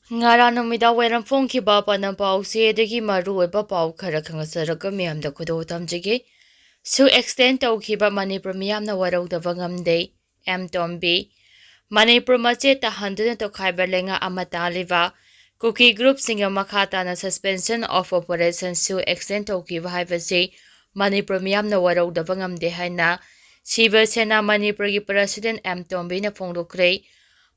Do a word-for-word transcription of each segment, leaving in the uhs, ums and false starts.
ꯉꯔꯥꯡ ꯅꯨꯃꯤꯗꯥꯡ ꯋꯥꯏꯔꯝ ꯐꯣꯡꯈꯤꯕ ꯄꯥꯎꯅ ꯄꯥꯎꯆꯦꯗꯒꯤ ꯃꯔꯨꯑꯣꯏꯕ ꯄꯥꯎ ꯈꯔ ꯈꯪꯖꯔꯒ ꯃꯤꯌꯥꯝꯗ ꯈꯨꯗꯣꯜ ꯇꯝꯖꯒꯦ꯫ ꯁꯨ ꯑꯦꯛꯁꯇꯦꯟ ꯇꯧꯈꯤꯕ ꯃꯅꯤꯄꯨꯔ ꯃꯤꯌꯥꯝꯅ ꯋꯥꯔꯧꯗꯕ ꯉꯝꯗꯦ, ꯑꯦꯝ ꯇꯣꯝꯕꯤ꯫ ꯃꯅꯤꯄꯨꯔ ꯃꯆꯦꯠ ꯇꯥꯍꯟꯗꯨꯅ ꯇꯣꯈꯥꯏꯕ ꯂꯩꯉꯥꯛ ꯑꯃ ꯇꯥꯜꯂꯤꯕ ꯀꯨꯀꯤ ꯒ꯭ꯔꯨꯞꯁꯤꯡꯒ ꯃꯈꯥ ꯇꯥꯅ suspension of operation ꯁꯨ ꯑꯦꯛꯁꯇꯦꯟ ꯇꯧꯈꯤꯕ ꯍꯥꯏꯕꯁꯤ ꯃꯅꯤꯄꯨꯔ ꯃꯤꯌꯥꯝꯅ ꯋꯥꯔꯧꯗꯕ ꯉꯝꯗꯦ ꯍꯥꯏꯅ ꯁꯤꯕ ꯁꯦꯅꯥ ꯃꯅꯤꯄꯨꯔꯒꯤ ꯄ꯭ꯔꯁꯤꯗꯦꯟ ꯑꯦꯝ ꯇꯣꯝꯕꯤꯅ ꯐꯣꯡꯗꯣꯛꯈ꯭ꯔꯦ꯫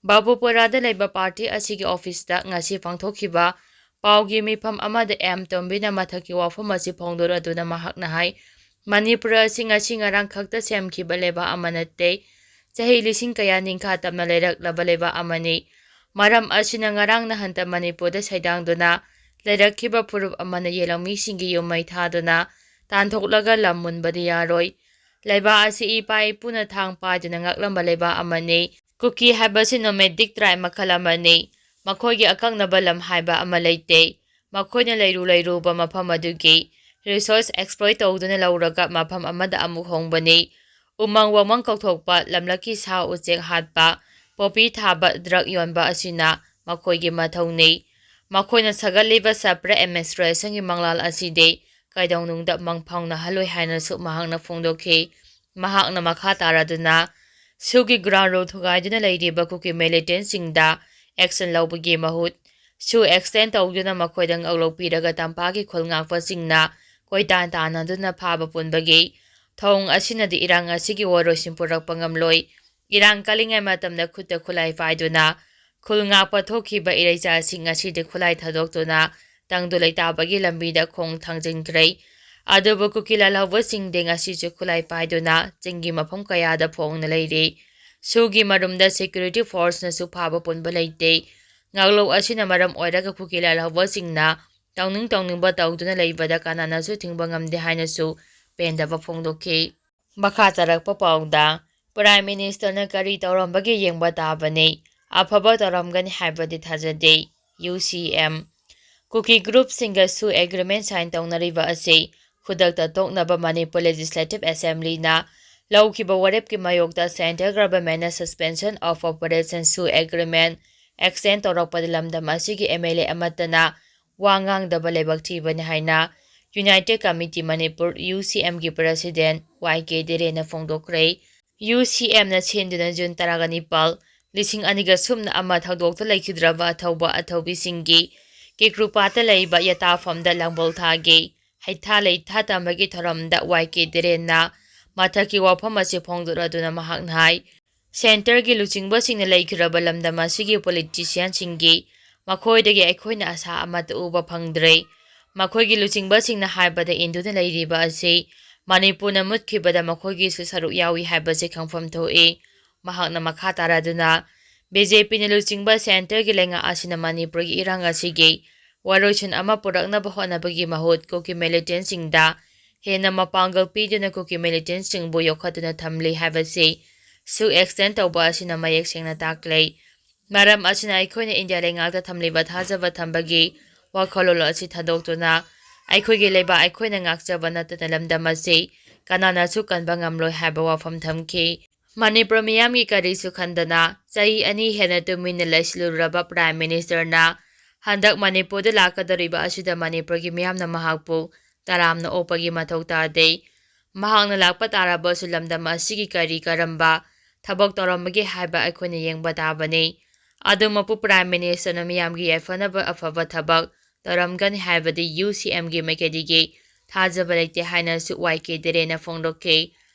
ꯕꯥꯕꯨꯄꯨꯔꯥꯗ ꯂꯩꯕ ꯄꯥꯔꯇꯤ ꯑꯁꯤꯒꯤ ꯑꯣꯐꯤꯁꯇ ꯉꯁꯤ ꯄꯥꯡꯊꯣꯛꯈꯤꯕ ꯄꯥꯎꯒꯤ ꯃꯤꯐꯝ ꯑꯃꯗ ꯑꯦꯝ ꯇꯣꯝꯕꯤꯅ ꯃꯊꯛꯀꯤ ꯋꯥꯐꯝ ꯑꯁꯤ ꯐꯣꯡꯗꯣꯔꯗꯨꯅ ꯃꯍꯥꯛꯅ ꯍꯥꯏ, ꯃꯅꯤꯄꯨꯔ ꯑꯁꯤ ꯉꯁꯤ ꯉꯔꯥꯡ ꯈꯛꯇ ꯁꯦꯝꯈꯤꯕ ꯂꯩꯕꯥꯛ ꯑꯃ ꯅꯠꯇꯦ꯫ ꯆꯍꯤ ꯂꯤꯁꯤꯡ ꯀꯌꯥ ꯅꯤꯡꯈꯥ ꯇꯝꯅ ꯂꯩꯔꯛꯂꯕ ꯂꯩꯕꯥꯛ ꯑꯃꯅꯤ꯫ ꯃꯔꯝ ꯑꯁꯤꯅ ꯉꯔꯥꯡ ꯅꯍꯥꯟꯇ ꯃꯅꯤꯄꯨꯔꯗ ꯁꯩꯗꯥꯡꯗꯨꯅ ꯂꯩꯔꯛꯈꯤꯕ ꯐꯨꯔꯨꯞ ꯑꯃꯅ ꯌꯦꯜꯍꯧꯃꯤꯁꯤꯡꯒꯤ ꯌꯨꯝ ꯃꯩ ꯊꯥꯗꯨꯅ ꯇꯥꯟꯊꯣꯛꯂꯒ ꯂꯝ ꯃꯨꯟꯕꯗꯤ ꯌꯥꯔꯣꯏ꯫ ꯂꯩꯕꯥꯛ ꯑꯁꯤ ꯏꯄꯥ ꯏꯄꯨꯅ ꯊꯥꯡ ꯄꯥꯏꯗꯨꯅ ꯉꯥꯛꯂꯝꯕ ꯂꯩꯕꯥꯛ ꯑꯃꯅꯤ꯫ ꯀꯨꯀꯤ ꯍꯥꯏꯕꯁꯤ nomadic tribe ꯃꯈꯜ ꯑꯃꯅꯤ꯫ ꯃꯈꯣꯏꯒꯤ ꯑꯀꯛꯅꯕ ꯂꯝ ꯍꯥꯏꯕ ꯑꯃ ꯂꯩꯇꯦ꯫ ꯃꯈꯣꯏꯅ ꯂꯩꯔꯨ ꯂꯩꯔꯨꯕ ꯃꯐꯝ ꯑꯗꯨꯒꯤ resource exploit ꯇꯧꯗꯨꯅ ꯂꯧꯔꯒ ꯃꯐꯝ ꯑꯃꯗ ꯑꯃꯨꯛ ꯍꯣꯡꯕꯅꯤ꯫ ꯎꯃꯪ ꯋꯥꯃꯪ ꯀꯧꯊꯣꯛꯄ, ꯂꯝꯂꯛꯀꯤ ꯁꯥ ꯎꯆꯦꯛ ꯍꯥꯠꯄ, ꯄꯣꯄꯤ ꯊꯥꯕ, drug ꯌꯣꯟꯕ ꯑꯁꯤꯅ ꯃꯈꯣꯏꯒꯤ ꯃꯊꯧꯅꯤ꯫ ꯃꯈꯣꯏꯅ ꯁꯥꯒꯠꯂꯤꯕ separate administration ꯒꯤ ꯃꯪꯂꯥꯜ ꯑꯁꯤꯗꯤ ꯀꯩꯗꯧꯅꯨꯡꯗ ꯃꯪ ꯐꯥꯎꯅꯍꯜꯂꯣꯏ ꯍꯥꯏꯅꯁꯨ ꯃꯍꯥꯛꯅ ꯐꯣꯡꯗꯣꯛꯈꯤ꯫ ꯃꯍꯥꯛꯅ ꯃꯈꯥ ꯇꯥꯔꯗꯨꯅ ꯁꯨꯒꯤ ground rule ꯊꯨꯒꯥꯏꯗꯨꯅ ꯂꯩꯔꯤꯕ ꯀꯨꯀꯤ militant ꯁꯤꯡꯗ action ꯂꯧꯕꯒꯤ ꯃꯍꯨꯠ ꯁꯨ extend ꯇꯧꯗꯨꯅ ꯃꯈꯣꯏꯗ ꯉꯛꯂꯧ ꯄꯤꯔꯒ ꯇꯝꯄꯥꯛꯀꯤ ꯈꯨꯜ ꯉꯥꯛꯄꯁꯤꯡꯅ ꯀꯣꯏꯇꯥꯟ ꯇꯥꯟꯅꯗꯨꯅ ꯐꯥꯕ ꯄꯨꯟꯕꯒꯤ ꯊꯧꯑꯣꯡ ꯑꯁꯤꯅꯗꯤ ꯏꯔꯥꯡ ꯑꯁꯤꯒꯤ ꯋꯥꯔꯣꯏꯁꯤꯟ ꯄꯨꯔꯛꯄ ꯉꯝꯂꯣꯏ꯫ ꯏꯔꯥꯡ ꯀꯜꯂꯤꯉꯩ ꯃꯇꯝꯗ ꯈꯨꯠꯇ ꯈꯨꯠꯂꯥꯏ ꯄꯥꯏꯗꯨꯅ ꯈꯨꯜ ꯉꯥꯛꯄ ꯊꯣꯛꯈꯤꯕ ꯏꯔꯩꯆꯥꯁꯤꯡ ꯉꯁꯤꯗꯤ ꯈꯨꯠꯂꯥꯏ ꯊꯥꯗꯣꯛꯇꯨꯅ ꯇꯪꯗꯨ ꯂꯩꯇꯥꯕꯒꯤ ꯂꯝꯕꯤꯗ ꯈꯣꯡ ꯊꯥꯡꯖꯤꯟꯈ꯭ꯔꯦ꯫ ꯑꯗꯨꯕꯨ ꯀꯨꯀꯤ ꯂꯥꯜꯍꯧꯕꯁꯤꯡꯗꯤ ꯉꯁꯤꯁꯨ ꯈꯨꯠꯂꯥꯏ ꯄꯥꯏꯗꯨꯅ ꯆꯤꯡꯒꯤ ꯃꯐꯝ ꯀꯌꯥꯗ ꯐꯣꯡꯅ ꯂꯩꯔꯤ꯫ ꯁꯨꯒꯤ ꯃꯔꯨꯝꯗ security force ꯅꯁꯨ ꯐꯥꯕ ꯄꯨꯟꯕ ꯂꯩꯇꯦ꯫ ꯉꯥꯛꯂꯧ ꯑꯁꯤꯅ ꯃꯔꯝ ꯑꯣꯏꯔꯒ ꯀꯨꯀꯤ ꯂꯥꯜꯍꯧꯕꯁꯤꯡꯅ ꯇꯧꯅꯤꯡ ꯇꯧꯅꯤꯡꯕ ꯇꯧꯗꯨꯅ ꯂꯩꯕꯗ ꯀꯅꯥꯅꯁꯨ ꯊꯤꯡꯕ ꯉꯝꯗꯦ ꯍꯥꯏꯅꯁꯨ ꯄꯦꯟꯗꯕ ꯐꯣꯡꯗꯣꯛꯈꯤ꯫ ꯃꯈꯥ ꯇꯥꯔꯛꯄ ꯄꯥꯎꯗ, Prime Minister ꯅ ꯀꯔꯤ ꯇꯧꯔꯝꯕꯒꯦ ꯌꯦꯡꯕ ꯇꯥꯕꯅꯤ, ꯑꯐꯕ ꯇꯧꯔꯝꯒꯅꯤ ꯍꯥꯏꯕꯗꯤ ꯊꯥꯖꯗꯦ, ꯌꯨ ꯁꯤ ꯑꯦꯝ꯫ ꯀꯨꯀꯤ group ꯁꯤꯡꯒ ꯁꯨ agreement sign ꯇꯧꯅꯔꯤꯕ ꯑꯁꯤ ꯈꯨꯗꯛꯇ ꯇꯣꯛꯅꯕ ꯃꯅꯤꯄꯨꯔ Legislative Assembly ꯅ ꯂꯧꯈꯤꯕ ꯋꯥꯔꯦꯞꯀꯤ ꯃꯥꯌꯣꯛꯇ central government ꯅ suspension of operation ꯁꯨ agreement ꯑꯦꯛꯁꯇꯦꯟ ꯇꯧꯔꯛꯄꯗ ꯂꯝꯗꯝ ꯑꯁꯤꯒꯤ ꯑꯦꯝ ꯑꯦꯜ ꯑꯦ ꯑꯃꯠꯇꯅ ꯋꯥ ꯉꯥꯡꯗꯕ ꯂꯥꯏꯕꯛ ꯊꯤꯕꯅꯤ ꯍꯥꯏꯅ United Committee Manipur, ꯌꯨ ꯁꯤ ꯑꯦꯝꯒꯤ ꯄ꯭ꯔꯁꯤꯗꯦꯟ ꯋꯥꯏ ꯀꯦ ꯗꯤꯔꯦꯟꯅ ꯐꯣꯡꯗꯣꯛꯈ꯭ꯔꯦ꯫ ꯌꯨ ꯁꯤ ꯑꯦꯝꯅ ꯁꯤꯟꯗꯨꯅ ꯖꯨꯟ ꯇꯔꯥꯒ ꯅꯤꯄꯥꯜ, ꯂꯤꯁꯤꯡ ꯑꯅꯤꯒ ꯁꯨꯞꯅ ꯑꯃ ꯊꯧꯗꯣꯛꯇ ꯂꯩꯈꯤꯗ꯭ꯔꯕ ꯑꯊꯧꯕ ꯑꯊꯧꯕꯤꯁꯤꯡꯒꯤ ꯀꯦꯀ꯭ꯔꯨꯄꯥꯠꯇ ꯂꯩꯕ ꯌꯥꯇꯥꯐꯝꯗ ꯂꯥꯡꯕꯧ ꯊꯥꯒꯤ ꯍꯩꯊꯥ ꯂꯩꯊꯥ ꯇꯝꯕꯒꯤ ꯊꯧꯔꯝꯗ ꯋꯥꯏ ꯀꯦ ꯗꯤꯔꯦꯟꯅ ꯃꯊꯛꯀꯤ ꯋꯥꯐꯝ ꯑꯁꯤ ꯐꯣꯡꯗꯣꯔꯗꯨꯅ ꯃꯍꯥꯛꯅ ꯍꯥꯏ, ꯁꯦꯟꯇꯔꯒꯤ ꯂꯨꯆꯤꯡꯕꯁꯤꯡꯅ ꯂꯩꯈꯤꯔꯕ ꯂꯝꯗꯝ ꯑꯁꯤꯒꯤ ꯄꯣꯂꯤꯇꯤꯁꯤꯌꯥꯟꯁꯤꯡꯒꯤ ꯃꯈꯣꯏꯗꯒꯤ ꯑꯩꯈꯣꯏꯅ ꯑꯁꯥ ꯑꯃꯠꯇ ꯎꯕ ꯐꯪꯗ꯭ꯔꯦ꯫ ꯃꯈꯣꯏꯒꯤ ꯂꯨꯆꯤꯡꯕꯁꯤꯡꯅ ꯍꯥꯏꯕꯗ ꯏꯟꯗꯨꯅ ꯂꯩꯔꯤꯕ ꯑꯁꯤ ꯃꯅꯤꯄꯨꯔꯅ ꯃꯨꯠꯈꯤꯕꯗ ꯃꯈꯣꯏꯒꯤꯁꯨ ꯁꯔꯨꯛ ꯌꯥꯎꯏ ꯍꯥꯏꯕꯁꯤ ꯈꯪꯐꯝ ꯊꯣꯛꯏ꯫ ꯃꯍꯥꯛꯅ ꯃꯈꯥ ꯇꯥꯔꯗꯨꯅ, ꯕꯤ ꯖꯦ ꯄꯤꯅ ꯂꯨꯆꯤꯡꯕ ꯁꯦꯟꯇꯔꯒꯤ ꯂꯩꯉꯥꯛ ꯑꯁꯤꯅ ꯃꯅꯤꯄꯨꯔꯒꯤ ꯏꯔꯥꯡ ꯑꯁꯤꯒꯤ ꯋꯥꯔꯣꯏꯁꯤꯟ ꯑꯃ ꯄꯨꯔꯛꯅꯕ ꯍꯣꯠꯅꯕꯒꯤ ꯃꯍꯨꯠ ꯀꯨꯀꯤ ꯃꯤꯂꯤꯇꯦꯟꯁꯤꯡꯗ ꯍꯦꯟꯅ ꯃꯄꯥꯡꯒꯜ ꯄꯤꯗꯨꯅ ꯀꯨꯀꯤ ꯃꯤꯂꯤꯇꯦꯟꯁꯤꯡꯕꯨ ꯌꯣꯛꯈꯠꯇꯨꯅ ꯊꯝꯂꯤ ꯍꯥꯏꯕꯁꯤ ꯁꯨ ꯑꯦꯛꯁꯇꯦꯟ ꯇꯧꯕ ꯑꯁꯤꯅ ꯃꯌꯦꯛ ꯁꯦꯡꯅ ꯇꯥꯛꯂꯦ꯫ ꯃꯔꯝ ꯑꯁꯤꯅ ꯑꯩꯈꯣꯏꯅ ꯏꯟꯗꯤꯌꯥ ꯂꯩꯉꯥꯛꯇ ꯊꯝꯂꯤꯕ ꯊꯥꯖꯕ ꯊꯝꯕꯒꯤ ꯋꯥꯈꯜꯂꯣꯟ ꯑꯁꯤ ꯊꯥꯗꯣꯛꯇꯨꯅ ꯑꯩꯈꯣꯏꯒꯤ ꯂꯩꯕꯥꯛ ꯑꯩꯈꯣꯏꯅ ꯉꯥꯛꯆꯕ ꯅꯠꯇꯅ ꯂꯝꯗꯝ ꯑꯁꯤ ꯀꯅꯥꯅꯁꯨ ꯀꯟꯕ ꯉꯝꯂꯣꯏ ꯍꯥꯏꯕ ꯋꯥꯐꯝ ꯊꯝꯈꯤ꯫ ꯃꯅꯤꯄꯨꯔ ꯃꯤꯌꯥꯝꯒꯤ ꯀꯔꯤꯁꯨ ꯈꯟꯗꯅ ꯆꯍꯤ ꯑꯅꯤ ꯍꯦꯟꯅ ꯇꯨꯃꯤꯟꯅ ꯂꯩꯁꯤꯜꯂꯨꯔꯕ ꯄ꯭ꯔꯥꯏꯝ ꯃꯤꯅꯤꯁꯇꯔꯅ ꯍꯟꯗꯛ ꯃꯅꯤꯄꯨꯔꯗ ꯂꯥꯛꯀꯗꯧꯔꯤꯕ ꯑꯁꯤꯗ ꯃꯅꯤꯄꯨꯔꯒꯤ ꯃꯤꯌꯥꯝꯅ ꯃꯍꯥꯛꯄꯨ ꯇꯔꯥꯝꯅ ꯑꯣꯛꯄꯒꯤ ꯃꯊꯧ ꯇꯥꯗꯦ꯫ ꯃꯍꯥꯛꯅ ꯂꯥꯛꯄ ꯇꯥꯔꯕꯁꯨ ꯂꯝꯗꯝ ꯑꯁꯤꯒꯤ ꯀꯔꯤ ꯀꯔꯝꯕ ꯊꯕꯛ ꯇꯧꯔꯝꯕꯒꯦ ꯍꯥꯏꯕ ꯑꯩꯈꯣꯏꯅ ꯌꯦꯡꯕ ꯇꯥꯕꯅꯤ꯫ ꯑꯗꯨꯃꯛꯄꯨ ꯄ꯭ꯔꯥꯏꯝ ꯃꯤꯅꯤꯁꯇꯔꯅ ꯃꯤꯌꯥꯝꯒꯤ ꯌꯥꯏꯐꯅꯕ ꯑꯐꯕ ꯊꯕꯛ ꯇꯧꯔꯝꯒꯅꯤ ꯍꯥꯏꯕꯗꯤ ꯌꯨ ꯁꯤ ꯑꯦꯝꯒꯤ ꯃꯥꯏꯀꯩꯗꯒꯤ ꯊꯥꯖꯕ ꯂꯩꯇꯦ ꯍꯥꯏꯅꯁꯨ ꯋꯥꯏ ꯀꯦ ꯗꯤꯔꯦꯟꯅ ꯐꯣꯡꯗꯣꯛꯈꯤ꯫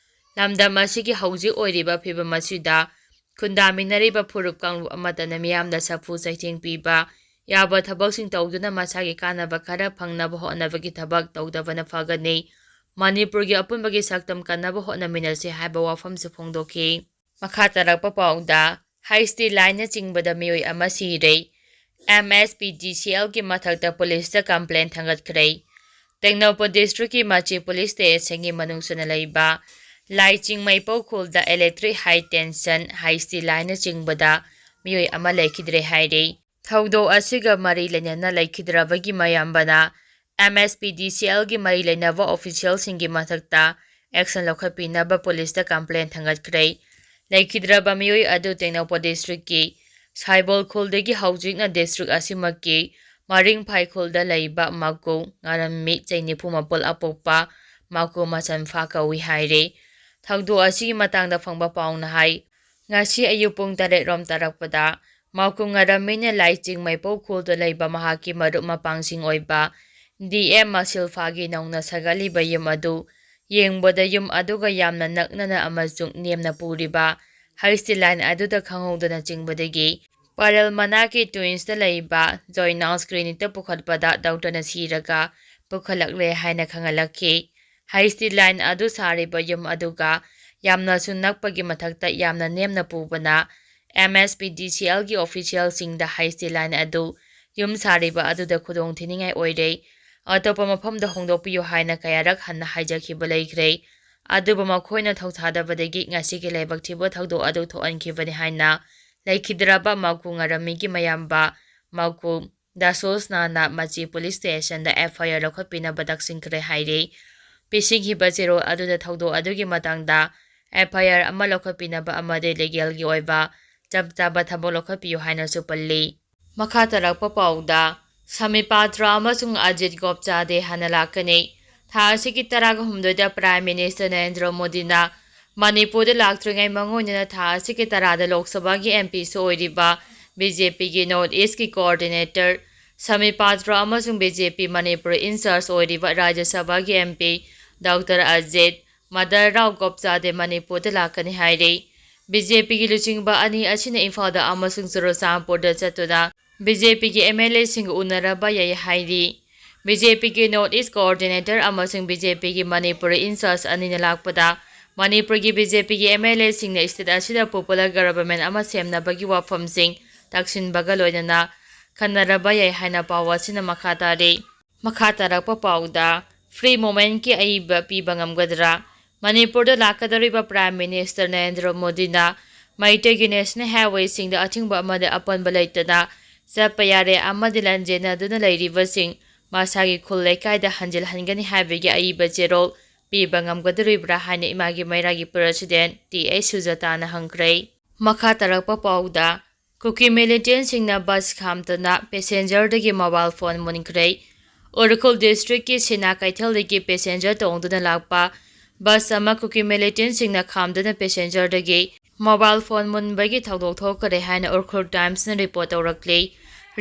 ꯂꯝꯗꯝ ꯑꯁꯤꯒꯤ ꯍꯧꯖꯤꯛ ꯑꯣꯏꯔꯤꯕ ꯐꯤꯕꯝ ꯑꯁꯤꯗ ꯈꯨꯟꯗꯥꯃꯤꯟꯅꯔꯤꯕ ꯐꯨꯔꯨꯞ ꯀꯥꯡꯂꯨꯞ ꯑꯃꯠꯇꯅ ꯃꯤꯌꯥꯝꯗ ꯁꯥꯐꯨ ꯆꯩꯊꯦꯡ ꯄꯤꯕ ꯌꯥꯕ ꯊꯕꯛꯁꯤꯡ ꯇꯧꯗꯨꯅ ꯃꯁꯥꯒꯤ ꯀꯥꯟꯅꯕ ꯈꯔ ꯐꯪꯅꯕ ꯍꯣꯠꯅꯕꯒꯤ ꯊꯕꯛ ꯇꯧꯗꯕꯅ ꯐꯒꯅꯤ꯫ ꯃꯅꯤꯄꯨꯔꯒꯤ ꯑꯄꯨꯟꯕꯒꯤ ꯁꯛꯇꯝ ꯀꯟꯅꯕ ꯍꯣꯠꯅꯃꯤꯟꯅꯁꯤ ꯍꯥꯏꯕ ꯋꯥꯐꯝꯁꯨ ꯐꯣꯡꯗꯣꯛꯈꯤ꯫ ꯃꯈꯥ ꯇꯥꯔꯛꯄ ꯄꯥꯎꯗ, ꯍꯩꯁ ꯇꯤ ꯂꯥꯏꯟꯅꯆꯤꯡꯕꯗ ꯃꯤꯑꯣꯏ ꯑꯃ ꯁꯤꯔꯦ꯫ ꯑꯦꯝ ꯑꯦꯁ ꯄꯤ ꯗꯤ ꯁꯤ ꯑꯦꯜꯒꯤ ꯃꯊꯛꯇ ꯄꯨꯂꯤꯁꯇ ꯀꯝꯄ꯭ꯂꯦꯟ ꯊꯥꯡꯒꯠꯈ꯭ꯔꯦ꯫ ꯇꯦꯡꯅꯧꯄꯜ ꯗꯤꯁꯇ꯭ꯔꯤꯛꯀꯤ ꯃꯆꯤ ꯄꯨꯂꯤꯁ ꯁ꯭ꯇꯦꯁꯟꯒꯤ ꯃꯅꯨꯡ ꯆꯟꯅ ꯂꯩꯕ ꯂꯥꯏꯆꯤꯡ ꯃꯩꯄꯧ ꯈꯨꯜꯗ ꯏꯂꯦꯛꯇ꯭ꯔꯤꯛ ꯍꯥꯏ ꯇꯦꯟꯁꯟ, ꯍꯩꯁ ꯇꯤ ꯂꯥꯏꯟꯅꯆꯤꯡꯕꯗ ꯃꯤꯑꯣꯏ ꯑꯃ ꯂꯩꯈꯤꯗ꯭ꯔꯦ ꯍꯥꯏꯔꯤ꯫ ꯊꯧꯗꯣꯛ ꯑꯁꯤꯒ ꯃꯔꯤ ꯂꯩꯅꯅ ꯂꯩꯈꯤꯗ꯭ꯔꯕꯒꯤ ꯃꯌꯥꯝꯕꯅ ꯑꯦꯝ ꯑꯦꯁ ꯄꯤ ꯗꯤ ꯁꯤ ꯑꯦꯜꯒꯤ ꯃꯔꯤ ꯂꯩꯅꯕ ꯑꯣꯐꯤꯁꯤꯌꯦꯜꯁꯤꯡꯒꯤ ꯃꯊꯛꯇ ꯑꯦꯛꯁꯟ ꯂꯧꯈꯠꯄꯤꯅꯕ ꯄꯨꯂꯤꯁꯇ ꯀꯝꯄ꯭ꯂꯦꯟ ꯊꯥꯡꯒꯠꯈ꯭ꯔꯦ꯫ ꯂꯩꯈꯤꯗ꯭ꯔꯕ ꯃꯤꯑꯣꯏ ꯑꯗꯨ ꯇꯦꯡꯅꯧꯄꯜ ꯗꯤꯁꯇ꯭ꯔꯤꯛꯀꯤ ꯁꯥꯏꯕꯣꯜ ꯈꯨꯜꯗꯒꯤ ꯍꯧꯖꯤꯛꯅ ꯗꯤꯁꯇ꯭ꯔꯤꯛ ꯑꯁꯤꯃꯛꯀꯤ ꯃꯔꯤꯡꯐꯥꯏ ꯈꯨꯜꯗ ꯂꯩꯕ ꯃꯥꯀꯨ ꯉꯥꯔꯝꯃꯤ ꯆꯍꯤ ꯅꯤꯐꯨ ꯃꯥꯄꯜ ꯑꯄꯣꯛꯄ ꯃꯥꯀꯨ ꯃꯆꯟꯐꯥ ꯀꯧꯏ ꯍꯥꯏꯔꯤ꯫ ꯊꯧꯗꯣꯛ ꯑꯁꯤꯒꯤ ꯃꯇꯥꯡꯗ ꯐꯪꯕ ꯄꯥꯎꯅ ꯍꯥꯏ, ꯉꯁꯤ ꯑꯌꯨꯛ ꯄꯨꯡ ꯇꯔꯦꯠ ꯔꯣꯝ ꯇꯥꯔꯛꯄꯗ ꯃꯥꯀꯨ ꯉꯥꯔꯝꯃꯤꯅ ꯂꯥꯏꯆꯤꯡ ꯃꯩꯄꯧ ꯈꯨꯜꯗ ꯂꯩꯕ ꯃꯍꯥꯛꯀꯤ ꯃꯔꯨꯞ ꯃꯄꯥꯡꯁꯤꯡ ꯑꯣꯏꯕ ꯗꯤ ꯑꯦꯝ ꯃꯁꯤꯜꯐꯥꯒꯤ ꯅꯧꯅ ꯁꯥꯒꯠꯂꯤꯕ ꯌꯨꯝ ꯑꯗꯨ ꯌꯦꯡꯕꯗ ꯌꯨꯝ ꯑꯗꯨꯒ ꯌꯥꯝꯅ ꯅꯛꯅꯅ ꯑꯃꯁꯨꯡ ꯅꯦꯝꯅ ꯄꯨꯔꯤꯕ ꯍꯩꯁꯇꯤ ꯂꯥꯏꯟ ꯑꯗꯨꯗ ꯈꯪꯍꯧꯗꯅ ꯆꯤꯡꯕꯗꯒꯤ ꯄꯔꯦꯜ ꯃꯅꯥꯛꯀꯤ ꯇ꯭ꯋꯤꯟꯁꯇ ꯂꯩꯕ ꯖꯣꯏꯅꯥꯁ ꯀ꯭ꯂꯤꯅꯤꯛꯇ ꯄꯨꯈꯠꯄꯗ ꯗꯣꯛꯇꯔꯅ ꯁꯤꯔꯒ ꯄꯨꯈꯠꯂꯛꯂꯦ ꯍꯥꯏꯅ ꯈꯪꯍꯜꯂꯛꯈꯤ꯫ ꯍꯩꯁꯇꯤ ꯂꯥꯏꯟ ꯑꯗꯨ ꯁꯥꯔꯤꯕ ꯌꯨꯝ ꯑꯗꯨꯒ ꯌꯥꯝꯅꯁꯨ ꯅꯛꯄꯒꯤ ꯃꯊꯛꯇ ꯌꯥꯝꯅ ꯅꯦꯝꯅ ꯄꯨꯕꯅ ꯑꯦꯝ ꯑꯦꯁ ꯄꯤ ꯗꯤ ꯁꯤ ꯑꯦꯜꯒꯤ ꯑꯣꯐꯤꯁꯤꯌꯦꯜꯁꯤꯡꯗ ꯍꯩꯁꯇꯤ ꯂꯥꯏꯟ ꯑꯗꯨ ꯌꯨꯝ ꯁꯥꯔꯤꯕ ꯑꯗꯨꯗ ꯈꯨꯗꯣꯡ ꯊꯤꯅꯤꯡꯉꯥꯏ ꯑꯣꯏꯔꯦ, ꯑꯇꯣꯞꯄ ꯃꯐꯝꯗ ꯍꯣꯡꯗꯣꯛꯄꯤꯌꯨ ꯍꯥꯏꯅ ꯀꯌꯥꯔꯛ ꯍꯟꯅ ꯍꯥꯏꯖꯈꯤꯕ ꯂꯩꯈ꯭ꯔꯦ꯫ ꯑꯗꯨꯕꯨ ꯃꯈꯣꯏꯅ ꯊꯧꯁꯥꯗꯕꯗꯒꯤ ꯉꯁꯤꯒꯤ ꯂꯥꯏꯕꯛ ꯊꯤꯕ ꯊꯧꯗꯣꯛ ꯑꯗꯨ ꯊꯣꯛꯍꯟꯈꯤꯕꯅꯤ ꯍꯥꯏꯅ ꯂꯩꯈꯤꯗ꯭ꯔꯕ ꯃꯥꯀꯨ ꯉꯥꯔꯝꯃꯤꯒꯤ ꯃꯌꯥꯝꯕ ꯃꯥꯀꯨ ꯗꯥꯁꯣꯁꯅꯥꯅ ꯃꯆꯤ ꯄꯨꯂꯤꯁ ꯁ꯭ꯇꯦꯁꯟꯗ ꯑꯦꯐ ꯑꯥꯏ ꯑꯥꯔ ꯂꯧꯈꯠꯄꯤꯅꯕ ꯇꯛꯁꯤꯟꯈ꯭ꯔꯦ ꯍꯥꯏꯔꯤ꯫ ꯄꯤꯁꯤꯟꯈꯤꯕ ꯆꯦꯔꯣꯜ ꯑꯗꯨꯗ ꯊꯧꯗꯣꯛ ꯑꯗꯨꯒꯤ ꯃꯇꯥꯡꯗ ꯑꯦꯐ ꯑꯥꯏ ꯑꯥꯔ ꯑꯃ ꯂꯧꯈꯠꯄꯤꯅꯕ ꯑꯃꯗꯤ ꯂꯤꯒꯦꯜꯒꯤ ꯑꯣꯏꯕ ꯆꯞ ꯆꯥꯕ ꯊꯕꯛ ꯂꯧꯈꯠꯄꯤꯌꯨ ꯍꯥꯏꯅꯁꯨ ꯄꯜꯂꯤ꯫ ꯃꯈꯥ ꯇꯥꯔꯛꯄ ꯄꯥꯎꯗ, ꯁꯃꯤꯄꯥꯇ꯭ꯔ ꯑꯃꯁꯨꯡ ꯑꯖꯤꯠ ꯒꯣꯞꯆꯥꯗꯦ ꯍꯥꯟꯅ ꯂꯥꯛꯀꯅꯤ꯫ ꯊꯥ ꯑꯁꯤꯒꯤ ꯇꯔꯥꯒ ꯍꯨꯝꯗꯣꯏꯗ ꯄ꯭ꯔꯥꯏꯝ ꯃꯤꯅꯤꯁꯇꯔ ꯅꯔꯦꯟꯗ꯭ꯔ ꯃꯣꯗꯤꯅ ꯃꯅꯤꯄꯨꯔꯗ ꯂꯥꯛꯇ꯭ꯔꯤꯉꯩ ꯃꯥꯡꯑꯣꯏꯅꯅ ꯊꯥ ꯑꯁꯤꯒꯤ ꯇꯔꯥꯗ ꯂꯣꯛ ꯁꯚꯥꯒꯤ ꯑꯦꯝ ꯄꯤꯁꯨ ꯑꯣꯏꯔꯤꯕ ꯕꯤ ꯖꯦ ꯄꯤꯒꯤ ꯅꯣꯔꯠ ꯏꯁꯀꯤ ꯀꯣꯑꯣꯔꯗꯤꯅꯦꯇꯔ ꯁꯃꯤꯄꯥꯇ꯭ꯔ ꯑꯃꯁꯨꯡ ꯕꯤ ꯖꯦ ꯄꯤ ꯃꯅꯤꯄꯨꯔ ꯏꯟꯆꯥꯔꯖ ꯑꯣꯏꯔꯤꯕ ꯔꯥꯖ꯭ꯌ ꯁꯚꯥꯒꯤ ꯑꯦꯝ ꯄꯤ ꯗꯣꯛꯇꯔ ꯑꯖꯤꯠ ꯃꯗꯔꯔꯥꯎ ꯒꯣꯞꯆꯥꯗꯦ ꯃꯅꯤꯄꯨꯔꯗ ꯂꯥꯛꯀꯅꯤ ꯍꯥꯏꯔꯤ꯫ ꯕꯤ ꯖꯦ ꯄꯤꯒꯤ ꯂꯨꯆꯤꯡꯕ ꯑꯅꯤ ꯑꯁꯤꯅ ꯏꯝꯐꯥꯜꯗ ꯑꯃꯁꯨꯡ ꯆꯨꯔꯆꯥꯟꯄꯨꯔꯗ ꯆꯠꯇꯨꯅ ꯕꯤ ꯖꯦ ꯄꯤꯒꯤ ꯑꯦꯝ ꯑꯦꯜ ꯑꯦꯁꯤꯡꯒ ꯎꯅꯔꯕ ꯌꯥꯏ ꯍꯥꯏꯔꯤ꯫ ꯕꯤ ꯖꯦ ꯄꯤꯒꯤ ꯅꯣꯔꯠ ꯏꯁ ꯀꯣꯑꯣꯔꯗꯤꯅꯦꯇꯔ ꯑꯃꯁꯨꯡ ꯕꯤ ꯖꯦ ꯄꯤꯒꯤ ꯃꯅꯤꯄꯨꯔ ꯏꯟꯆꯥꯔꯖ ꯑꯅꯤꯅ ꯂꯥꯛꯄꯗ ꯃꯅꯤꯄꯨꯔꯒꯤ ꯕꯤ ꯖꯦ ꯄꯤꯒꯤ ꯑꯦꯝ ꯑꯦꯜ ꯑꯦꯁꯤꯡꯅ ꯁ꯭ꯇꯦꯠ ꯑꯁꯤꯗ ꯄꯣꯄꯨꯂꯔ ꯒꯕꯔꯟꯃꯦꯟꯠ ꯑꯃ ꯁꯦꯝꯅꯕꯒꯤ ꯋꯥꯐꯝꯁꯤꯡ ꯇꯛꯁꯤꯟꯕꯒ ꯂꯣꯏꯅꯅ ꯈꯟꯅꯔꯕ ꯌꯥꯏ ꯍꯥꯏꯅ ꯄꯥꯎ ꯑꯁꯤꯅ ꯃꯈꯥ ꯇꯥꯔꯤ꯫ ꯃꯈꯥ ꯇꯥꯔꯛꯄ ꯄꯥꯎꯗ, ꯐ꯭ꯔꯤ ꯃꯨꯚꯃꯦꯟꯠꯀꯤ ꯑꯏꯕ ꯄꯤꯕ ꯉꯝꯒꯗ꯭ꯔꯥ? ꯃꯅꯤꯄꯨꯔꯗ ꯂꯥꯛꯀꯗꯧꯔꯤꯕ ꯄ꯭ꯔꯥꯏꯝ ꯃꯤꯅꯤꯁꯇꯔ ꯅꯔꯦꯟꯗ꯭ꯔ ꯃꯣꯗꯤꯅ ꯃꯩꯇꯩꯒꯤ ꯅꯦꯁꯅꯦꯜ ꯍꯥꯏꯋꯦꯁꯤꯡꯗ ꯑꯊꯤꯡꯕ ꯑꯃꯗꯤ ꯑꯄꯟꯕ ꯂꯩꯇꯅ ꯆꯠꯄ ꯌꯥꯔꯦ ꯑꯃꯗꯤ ꯂꯥꯟꯖꯦꯟꯅꯗꯨꯅ ꯂꯩꯔꯤꯕꯁꯤꯡ ꯃꯁꯥꯒꯤ ꯈꯨꯜ ꯂꯩꯀꯥꯏꯗ ꯍꯟꯖꯤꯜꯍꯟꯒꯅꯤ ꯍꯥꯏꯕꯒꯤ ꯑꯏꯕ ꯆꯦꯔꯣꯜ ꯄꯤꯕ ꯉꯝꯒꯗꯧꯔꯤꯕ꯭ꯔꯥ ꯍꯥꯏꯅ ꯏꯃꯥꯒꯤ ꯃꯩꯔꯥꯒꯤ ꯄ꯭ꯔꯁꯤꯗꯦꯟꯠ ꯇꯤ ꯑꯩꯆ ꯁꯨꯖꯥꯇꯥꯅ ꯍꯪꯈ꯭ꯔꯦ꯫ ꯃꯈꯥ ꯇꯥꯔꯛꯄ ꯄꯥꯎꯗ, ꯀꯨꯀꯤ ꯃꯤꯂꯤꯇꯦꯟꯁꯤꯡꯅ ꯕꯁ ꯈꯥꯝꯗꯨꯅ ꯄꯦꯁꯦꯟꯖꯔꯗꯒꯤ ꯃꯣꯕꯥꯏꯜ ꯐꯣꯟ ꯃꯨꯟꯈ꯭ꯔꯦ꯫ ꯎꯈ꯭ꯔꯨꯜ ꯗꯤꯁꯇ꯭ꯔꯤꯛꯀꯤ ꯁꯤꯅꯥ ꯀꯩꯊꯦꯜꯗꯒꯤ ꯄꯦꯁꯦꯟꯖꯔ ꯇꯣꯡꯗꯨꯅ ꯂꯥꯛꯄ ꯕꯁ ꯑꯃ ꯀꯨꯀꯤ ꯃꯤꯂꯤꯇꯦꯟꯁꯤꯡꯅ ꯈꯥꯝꯗꯨꯅ ꯄꯦꯁꯦꯟꯖꯔꯗꯒꯤ ꯃꯣꯕꯥꯏꯜ ꯐꯣꯟ ꯃꯨꯟꯕꯒꯤ ꯊꯧꯗꯣꯛ ꯊꯣꯛꯈ꯭ꯔꯦ ꯍꯥꯏꯅ ꯎꯈ꯭ꯔꯨꯜ ꯇꯥꯏꯝꯁꯅ ꯔꯤꯄꯣꯔꯠ ꯇꯧꯔꯛꯂꯤ꯫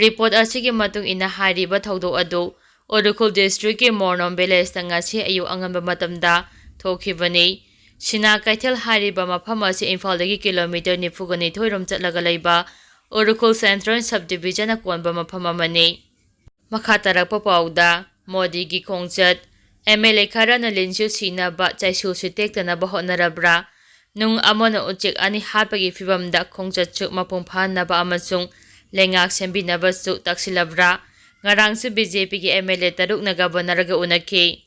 ꯔꯤꯄꯣꯔꯠ ꯑꯁꯤꯒꯤ ꯃꯇꯨꯡ ꯏꯟꯅ, ꯍꯥꯏꯔꯤꯕ ꯊꯧꯗꯣꯛ ꯑꯗꯨ ꯎꯈ꯭ꯔꯨꯜ ꯗꯤꯁꯇ꯭ꯔꯤꯛꯀꯤ ꯃꯣꯔꯅꯣꯝ ꯚꯤꯂꯦꯖꯇ ꯉꯁꯤ ꯑꯌꯨꯛ ꯑꯉꯟꯕ ꯃꯇꯝꯗ ꯊꯣꯛꯈꯤꯕꯅꯤ꯫ ꯁꯤꯅꯥ ꯀꯩꯊꯦꯜ ꯍꯥꯏꯔꯤꯕ ꯃꯐꯝ ꯑꯁꯤ ꯏꯝꯐꯥꯜꯗꯒꯤ ꯀꯤꯂꯣꯃꯤꯇꯔ ꯅꯤꯐꯨꯒ ꯅꯤꯊꯣꯏ ꯔꯣꯝ ꯆꯠꯂꯒ ꯂꯩꯕ ꯎꯈ꯭ꯔꯨꯜ ꯁꯦꯟꯇ꯭ꯔꯦꯜ ꯁꯕ ꯗꯤꯕꯤꯖꯟꯅ ꯀꯣꯟꯕ ꯃꯐꯝ ꯑꯃꯅꯤ꯫ ꯃꯈꯥ ꯇꯥꯔꯛꯄ ꯄꯥꯎꯗ, ꯃꯣꯗꯤꯒꯤ ꯈꯣꯡꯆꯠ, ꯑꯦꯝ ꯑꯦꯜ ꯑꯦ ꯈꯔꯅ ꯂꯤꯟꯁꯨ ꯁꯤꯅꯕ, ꯆꯩꯁꯨꯁꯨ ꯇꯦꯛꯇꯅꯕ ꯍꯣꯠꯅꯔꯕ꯭ꯔꯥ? ꯅꯨꯡ ꯑꯃꯅ ꯎꯆꯦꯛ ꯑꯅꯤ ꯍꯥꯠꯄꯒꯤ ꯐꯤꯚꯝꯗ ꯈꯣꯡꯆꯠꯁꯨ ꯃꯄꯨꯡ ꯐꯥꯍꯟꯅꯕ ꯑꯃꯁꯨꯡ ꯂꯩꯉꯥꯛ ꯁꯦꯝꯕꯤꯅꯕꯁꯨ ꯇꯛꯁꯤꯜꯂꯕ꯭ꯔꯥ? ꯉꯔꯥꯡꯁꯨ ꯕꯤ ꯖꯦ ꯄꯤꯒꯤ ꯑꯦꯝ ꯑꯦꯜ ꯑꯦ ꯇꯔꯨꯛꯅ ꯒꯕꯔꯅꯔꯒ ꯎꯅꯈꯤ꯫